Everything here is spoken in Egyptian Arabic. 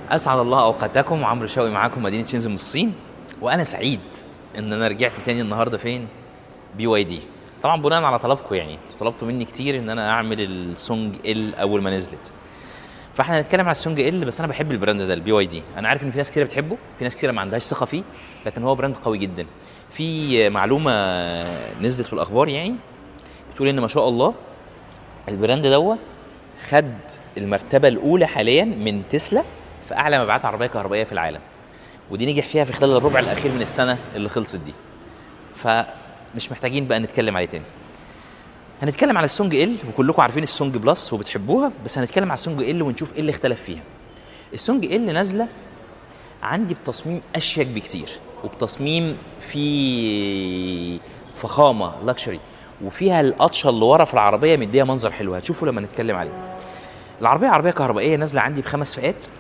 اسعد الله اوقاتكم، عمرو شوقي معاكم، مدينة شنزن من الصين. وانا سعيد ان انا رجعت تاني النهارده فين؟ BYD. طبعا بناء على طلبكم، يعني انتوا طلبتوا مني كتير ان انا اعمل ال Song L اول ما نزلت، فاحنا هنتكلم على ال Song L. بس انا بحب ال brand ده ال BYD، انا عارف ان في ناس كتير بتحبه، في ناس كتير ما عندهاش ثقة فيه، لكن هو brand قوي جدا. في معلومة نزلت في الاخبار يعني بتقول ان ما شاء الله ال brand دوت خد المرتبة الاولى حاليا من تسلا في اعلى مبيعات عربية كهربائية في العالم، ودي نجح فيها في خلال الربع الاخير من السنة اللي خلصت دي. فمش محتاجين بقى نتكلم عليه تاني. هنتكلم على ال Song L، وكلكم عارفين ال Song Plus وبتحبوها، بس هنتكلم على ال Song L ونشوف ايه اللي اختلف فيها. ال Song L نازله عندي بتصميم اشيك بكتير، وبتصميم فيه فخامة luxury، وفيها القطشه اللي ورا في العربية مديها منظر حلو، هتشوفوا لما نتكلم عليه. العربية عربية كهربائية نازله عندي بخمس فئات.